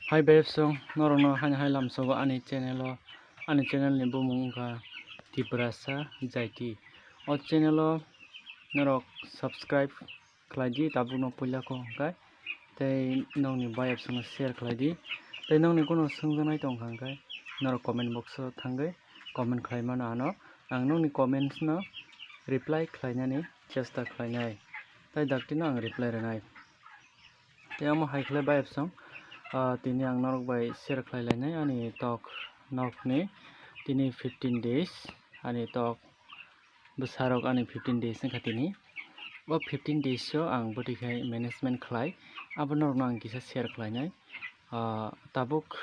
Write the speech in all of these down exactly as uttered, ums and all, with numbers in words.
Hai bai song norokno haino hai lamsogo ani channel o, ani channel ni bumung wngkha Tiprasa Jaiti. O channel o norok subscribe khlai di, tabukno puila kok hwnkhe, tei nokni bayapsongno share khlai di, tei nokni kono swngjaknai tongkha hwnkhe norok comment box o thangwi comment khlai mano ano, ang nokni comments no reply khlainani chesta khlainai, tei daktino ang reply rwnai. Tei omo hai khlai bayapsong, ah, tini ang norok bai share khlai lainai ani tok nokni tini fifteen days ani tok bwsarok ani fifteen days wngkha tini. O fifteen days o ang bwtwi khai management khlai, abo norokno ang kisa share khlainai. Ah, tabuk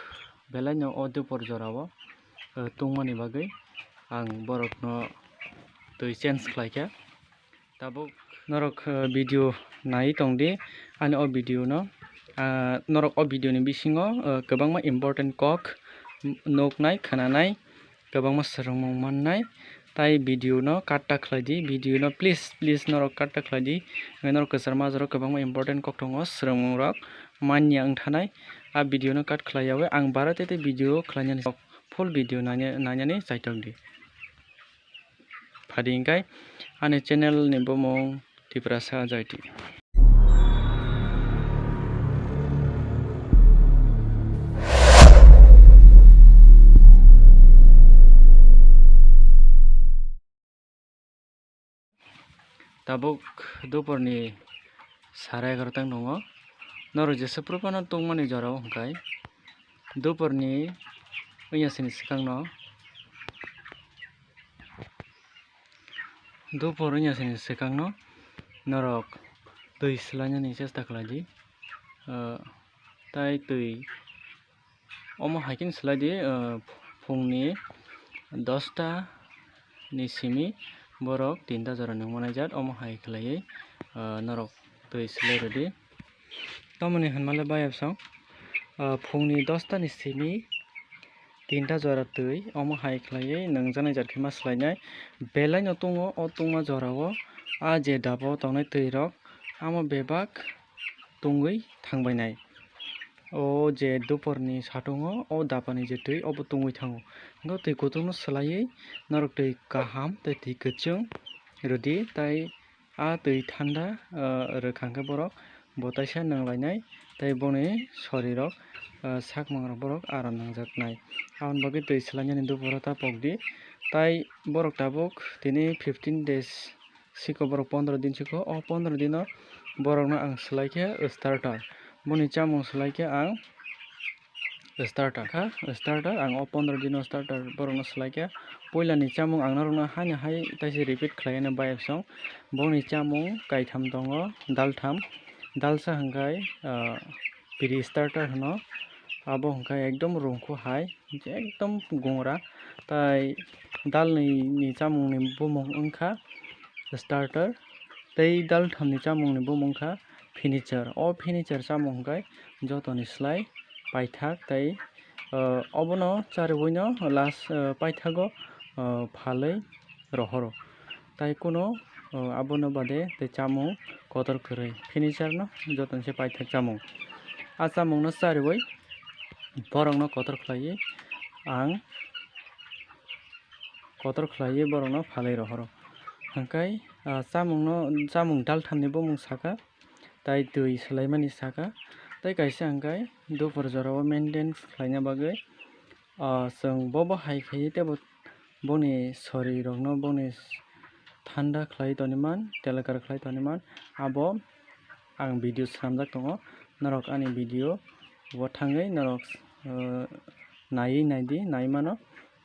belai no o dupor jora o, ah, tungmani bagwi ang borokno twi change khlaikha. Tabuk norok, ah, video nai tongdi ani o video no. Ah, norok o video ni bisingo, ah, kwbangma important kok nuknai, khwnanai, kwbangma swrwngmung mannai. Tai video no katta khlai di, video no please, please norok katta khlai di. Norok kwchar majaro kwbangma important kok tongo, swrwngmung rok manya wngthanai. A video no cut khlai yawi ang bara tete video khlainani, full video naina-, nainani chaitok di. Phadi hwnkhe ani channel ni bumung Tiprasa Jaiti. Tabuk duporni sara egaroh tang tongo. Norok jesa phuru phano tungmani jora o hwnkhe duporni wngya sini swkangno, dupor wngya sini swkangno norok twi swlainani chesta khlai di. Ah, tai twi omo hai khe swlai di, ah, phungni dosta ni simi borok tinta jora nungma naijak, omo hai khlaiwi, ah, norok twi swlai rwdi. Tamoni hinmale bayapsong, ah, phungni dosta ni simi tinta jora twi omo hai khlaiwi nungjaknai jat khe ma swlainai. Belai no tungo o tungma jora o, a je daba o tongnai twi rok amo bebak tungwi thangbainai. O je duporni satungo o dapani je twi obo tungwi thango. Hwnkhe twi kutung no swlaiwi norok twi kaham tei twi kwchwng rwdi, tai a twi thanda, ah, rwkha hwnkhe borok bo taisa nanglainai tei boni sorirok, ah, sakmangrok borok aram nangjaknai. Aboni bagwi twi swlainani duporo ta pokdi. Tai borok tabuk tini fifteen days siko borok pondro din siko, o pondro dino borokno ang swlai khe starter. Boni chamung swlai khe ang starter kha, starter ang o pondro dino starter borokno swlai khe. Puilani chamung ang norokno haino hai taisa repeat khlai anw bayapsong. Boni chamung kaitham tongo, daltham, dalsa hwnkhe, ah, pre starter hwno, abo hwnkhe ekdom rungkhu hai. Ekdom gungra. Tai dalnwi ni chamung ni bumung wngkha starter, tei daltham ni chamung ni bumung wngkha finisher. O finisher chamung hwnkhe jotoni slai paithak, tei, ah, obono chariwi no last, ah, paithago, ah, phalwi rohoro. Tai kuno, o, abono bade tei chamung kotor kwrwi, finisher no jotono se paithak chamung. A chamung no chariwi borok no kotor khlaiwi ang kotor khlaiwi borok no phalwi rohoro. Hwnkhe, a, chamung no, chamung daltham ni bumung saka, tai twi swlaimani saka, tei kaisa hwnkhe dupor jora o maintenance khlaina bagwi, ah, chwng bobo hai khe teibo boni sorirokno boni thanda khlai toniman, telekar khlai toniman, abo ang video swnamjak tongo. Norok ani video o thangwi norok, ah, naiwi naidi, nai mano.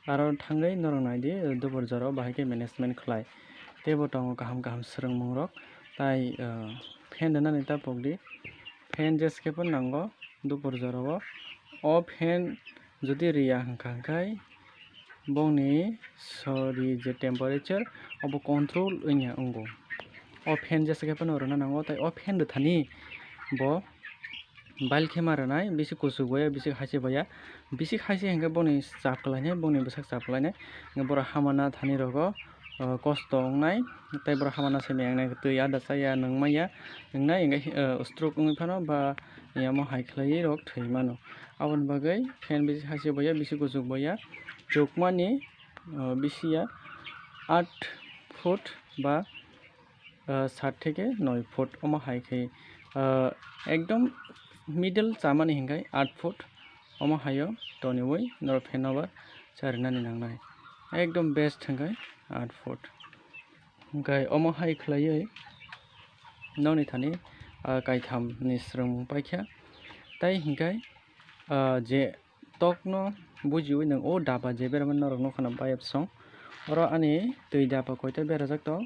Aro thangwi norok naidi, dupor jora o bahai khe management khlai. Teibo tongo kaham kaham swrwngmung rok. Tai, ah, fan rwnani ta pokdi. Fan jesa khe phano nango dupor jora o. O fan jodi riya hwnkha hwnkhe bongni sori je temperature obo control wngya wngo. O fan jesa khe phano rwna nango, tai o fan rwthani bo bail khe ma rwnai, bisi kuchuk baya, bisi haise baya, bisi haise hwnkhe boni chap kwlainai, boni bwsak chap kwlainai, borok hama na thani rogo ah, kosto wngnai, tei borok hamana se meng nai, twi ada chaya, nwng maya, wngnai, hwnkhe, ah, stroke wngwi phano ba yamo hai khlaiwi rok thwi mano. Aboni bagwi fan bisi hachwi boya, bisi kuchuk boya, chukmani, ah, bisi ya aat foot ba ah, sat theke noi foot omo hai khe, ah, ekdom middle chamani hinkhe aat foot omo haio toniwi norok fan no ba charinani nangnai, ekdom best hinkhe aat foot. Hinkhe omo hai khlaiwi nokni thani, ah, kaitham ni swrwngmung paikha, tei hinkhe, ah, je tokno bujiwi nwng o daba je berama norok nukha na bayapsong. Oro ani twi daba koita berajak tong,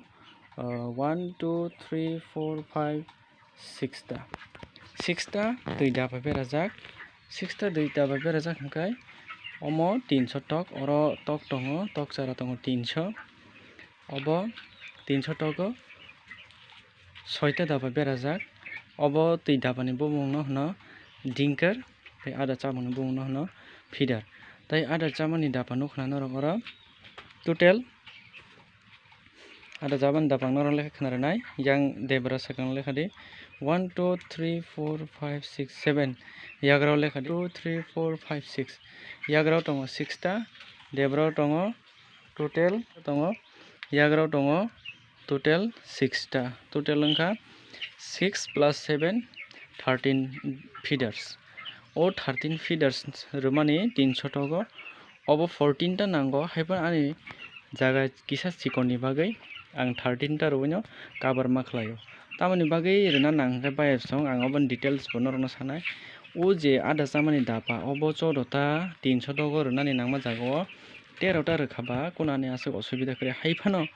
ah, one, two, three, four, five, six ta. Six ta twi daba berajak. Six ta twi daba berajak hwnkhe omo tinso tok, oro tok tongo, tok chara tongo tinso. Obo tinso togo soita daba berajak. Obo twi dabani bumungno hwno dinker, tei ada chamani bumungno hwno feeder. Tei ada chamani daba nukha na norok oro total ada chamani daba ang norok lekha khna rwnai, yang debra swkang lekha di, one, two, three, four, five, six, seven, yagra lekha di, two, three, four, five, six, yagra tongo six ta, debra tongo total tongo, yagra tongo total six ta, total wngkha six plus seven, thirteen feeders. O thirteen feeders rwmani tinso togo, obo fourteen ta nango, haiphano ani jaga kisa chikorni bagwi ang thirteen ta rwino cover ma khlaio. Tamoni bagwi rwna nang hwnkhe bayapsong ang oboni details bo norokno sanai. O je ada chamani daba, obo choudo ta tinso togo rwnani nangma jaga o. Tero ta rwkha ba kunani aswk osubida kwrwi, hai phano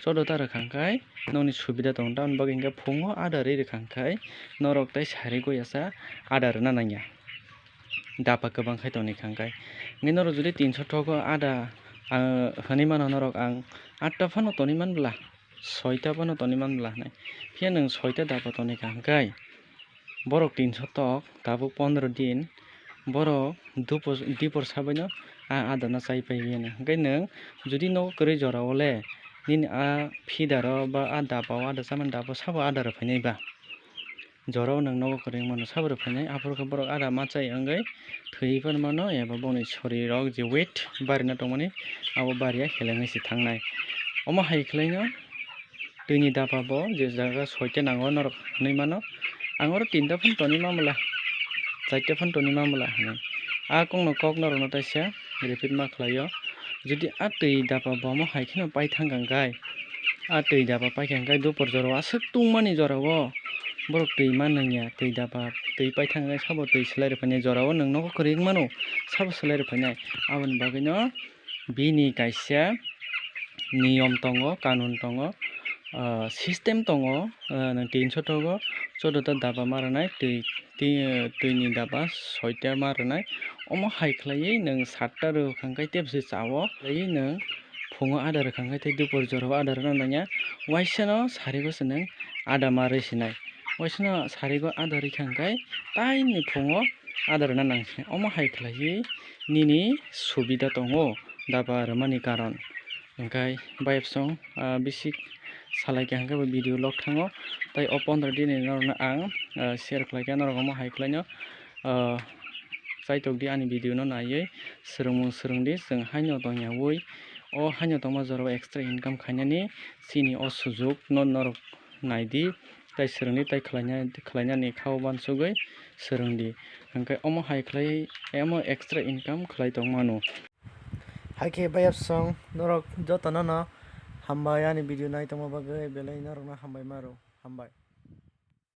choudo ta rwkha hwnkhe nokni subida tongo, tamoni bagwi hwnkhe phungo ada rwi rwkha hwnkhe norok tei sari goi asa ada rwna nangya, daba kwbang khai tongni kha hwnkhe. Hwnkhe norok jodi tinso togo ada, ah, hwnwi mano norok ang atta phano tonwi man bwla, soita phano tonwi man bwla hwnwi, phiya nwng soita daba tongni kha hwnkhe. Borok tinso tok, tabuk pondro din, borok dupor, dipor sabaino a adano chai pai mano. Hwnkhe nwng jodi nogo kwrwi jora o le, nini a feeder o ba a daba o, ada chamani daba o sabo ada rw phainai ba? Jora o nwng nogo kwrwi wng mano, sabo rw phainai, aphuru khe borok ada ma chai wngwi thwiwi phano mano, eba boni sori rok je weight barina tongmani abo bariya helengwi se thangnai. Omo hai khlaino. Twini daba bo je jaga soita nango norok hwnwi mano, ang oro tinta phano tonwi man bwla, charta phano tonwi man bwla hwnwi. A kokno kok norokno teisa repeat ma khlaio. Jodi a twi daba bo omo hai kheno pai thang kha hwnkhe, a twi daba pai kha hwnkhe dupor jora o aswk tungmani jora o borok twi man nangya, twi daba twi pai thang khe sabo twi slai rw phainai jora o nwng nogo kwrwi wng mano, sabo slai rw phainai. Aboni bagwino bini kaisa niyom tongo, kanun tongo, ah, system tongo, ah, nwng tinso togo, choudo ta daba ma rwnai, twi, twi, twini daba soita ma rwnai. Omo hai khlaiwi nwng satta rwkha hwnkhe tei bwswi cha o, khlaiwi nwng phungo ada rwkha hwnkhe tei dupor jora o ada rwna nangya, waisa no sari o se nwng ada ma rwi sinai, waisa no sari o ada rwkha hwnkhe taini phungo ada rwna nang sinai. Omo hai khlaiwi nini subida tongo daba rwmani karon. Hwnkhe bayapsong, ah, bisi salai kha hwnkhe bo video log thango. Tai o pondro din ni norokno ang, ah, share khlai kha, norok omo hai khlaino, ah, chaitok di ani video no naiwi swrwngmung swrwng di, chwng haino tongya wi. O haino tongma jora o extra income khainani chini o sujuk no norok nai di, tai swrwng di, tai khlaina, khlainani kha o uansugwi swrwng di. Hwnkhe omo hai khlai, omo extra income khlai tong mano. Hai khe bayapsong norok jotono no hambai ani video nai tongma bagwi, belai norokno hambai maro, hambai.